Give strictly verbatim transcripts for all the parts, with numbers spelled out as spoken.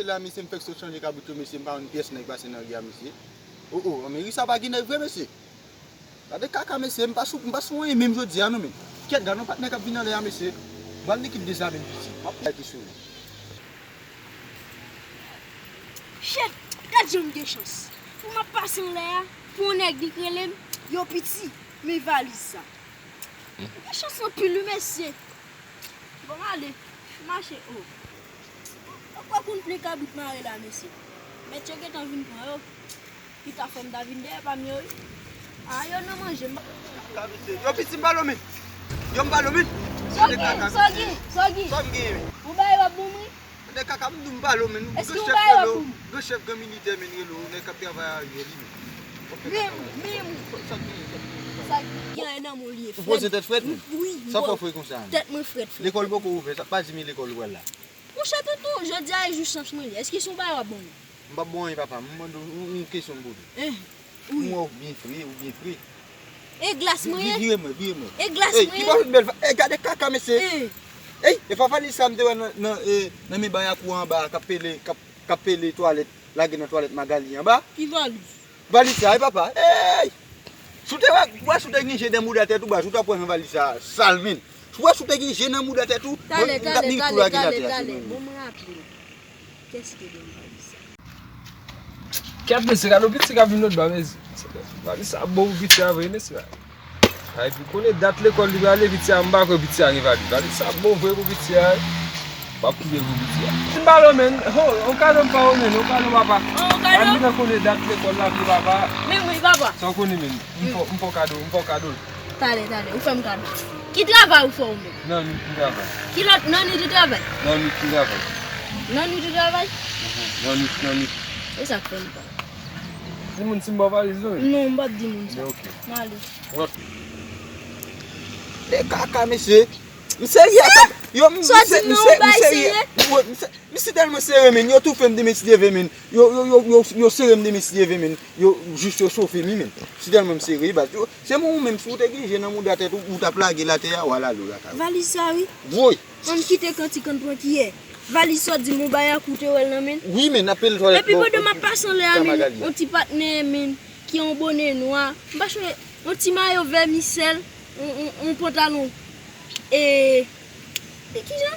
La, mesye, m fèk sot chanje kabrit yo, mesye, m pa wè pyès nèg pase nan ri a, mesye. O, o, men ri sa pa gen nèg vre, mesye. Gade kaka, mesye, m pa sou, m pa sou anyen menm jodi a, non, men. Kyèt, gade yon patnè k ap vin anlè a, mesye. M pral likid dezame m piti. M ap pale ki sou li. Shit, gad jan m gen chans. Pou m ap pase anlè a, pou yon nèg li k rele m, yo piti, men valiz sa. M gen chans anpil wi, mesye. Bon, m ale. M mache, o. Ou kwè konn plen kabrit mare la, mesye. Mèt yo gentan vin pran yo. Li ta fè m ta vin dèyè pa m yo, wi. A, yo nan manje m. Yo piti m pa lòmen. Yo m pa lòmen. Sa w gen, sa w gen, sa w gen. Sa m gen, wi. Ou bay w ap bon, wi. Nèg kaka m di w m pa lòmen. Èske ou bay w ap bon? Gran chèf, gran militè, men rele w, nèg k ap travay a rye li, men. Men, men. Sa k gen, sa k gen? Sa k gen nan men w li ye frèt. Ou poze tèt frèt, men? Wi. Sa fè w fre konsa? Tèt mwen frèt, frèt. Lekòl poko ouvè, sa pa di men lekòl ou pral la. Monchè tonton, jodi a e jou chans mwen ye. Èske se yon bagay w ap ban mwen? M p ap ba w anyen, papa. M mande w yon, yon kesyon m poze. Eh, wi. M wè w byen fre, ou byen fre. E glas mwen ye? Vire mwen, vire mwen. E glas mwen ye? Ey, ki pa fout bèl fa-, ey, gade kaka, mesye. Eh. Ey, e pa valiz sa m te wè nan, nan, eh, nan men bayakou anba a, k ap pele, k ap, k ap pele twalèt, lage nan twalèt Magali anba? Ki valiz? Valiz sa, wi, papa. Ey! Si w te wè, wè si w te gen je nan mouda tèt ou, baz, ou t ap wè nan valiz sa, sal, men. Si w wè si w te gen je nan mouda tèt ou, talè, m t ap talè, mete tou talè, lage talè, atè a, talè. Bon, mwen raple. Kiyès ki te ban m valiz sa? Kiyès mesye, gade yon piti k ap vin lòtbò, mesye. Valiz sa bon pou piti a vre, mesye. Ay, pou konnen dat lekòl li prale, piti a, m pa kwè piti a gen valiz. Valiz sa bon vre pou piti a, wi. M ap koupe pou piti a. M pa lòmen, ho, yon kado m pa lòmen, yon kado papa. Oh, yon kado? Al vin konnen dat lekòl la vre, papa. Men wi, papa. Sa w konnen, men. M fè w, m fè w kado, m fè w kado l. Talè, talè, ou fè m kado. Ki travay ou fè ou menm? Nan nwit m travay. Ki lòt, nan nwit ou travay? Nan nwit m travay. Nan nwit ou travay? Mhm. Nan nwit, nan nwit. E sa k fè m pa. Di moun si m ba w valiz, non? Non, m p ap di moun sa. Men oke. M ale. Lòt. De kaka, mesye. M serye, yo, m, m se-, m se-, m serye. Misye tèlman sere, men. Yo toufe m de men ti deve, men. Yo, yo, yo, yo, yo sere m de men ti deve, men. Yo, jis yo chofe m, wi, men. Si tèlman m sere, baz. Yo, se mwen ou menm, si w te gen je nan mouda tèt ou, ou t ap lage l atè a, w al ale w lakay ou. Valiz sa, wi. Woy! Ann kite kantik, ann pran kiyè. Valiz sa w di m yon bayakou te wè l nan men l. Wi, men, n ap pele twalèt. Epi pandan m ap pase anlè a, men, yon ti patnè, men, ki yon bonè nwa. M pa chonje, yon ti mayo vèmisèl, yon, yon, yon pantalon. E E kijan?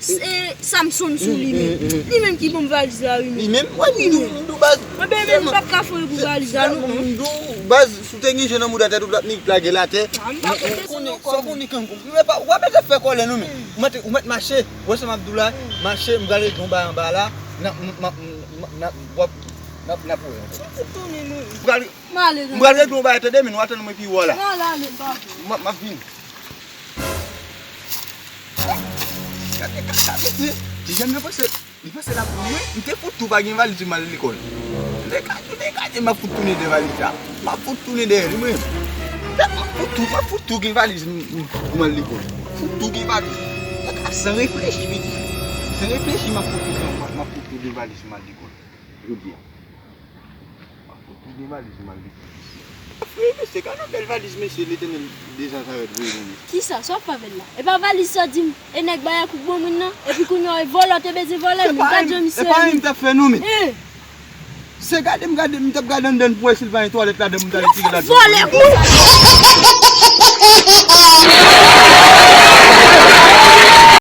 Se Samson sou li menm. Li menm ki ban m valiz la, wi, menm. Li menm? Wi, men. Mwen, men, m p ap ka fè pou valiz la, non. M di w, baz, si w te gen je nan mouda tèt ou, w t ap ni lage l atè. Sa w konnen kangou. Men pa, w ap mete fè kòlè, non, men. Ou mèt, ou mèt mache. Wè sa m ap di w la? Mache, m prale gen yon bagay anba la. N ap, n ap, n ap, n ap, n ap wè. M prale, m prale gen yon bagay, tande, men, w atann mwen pi wo la. M ap, m ap vini. Gade kaka, mesye. Ti jèn nan panse, li panse l ap pou mwen. M te fout tou pa gen valiz pou m al lekòl. M te ka, m te ka di m ap fout tounen de valiz la. M ap fout tounen dèyè li, mwen. M ap fout tou, m ap fout tou gen valiz m, m, pou m al lekòl. Fout tou gen valiz. Kaka, san reflechi, piti. San reflechi, m ap fout tou, m ap, m ap fout tou gen valiz pou m al lekòl. Jodi a. Wi, mesye, gade yon bèl valiz, mesye, Letènèl deja jarèt voye pou mwen. Kisa? Sa w ap fè avè l la? E pa valiz sa w di m, e nèg bayakou k ban mwen nan, epi kounye a, e vòlè w te bezwen vòlè l, men gad jan misye ye. E pa anyen m t ap fè non, men. Se gade m gade, m t ap gade anndan l pou wè si l pa gen twalèt ladan m t al tire ladan. Vòlè, kou!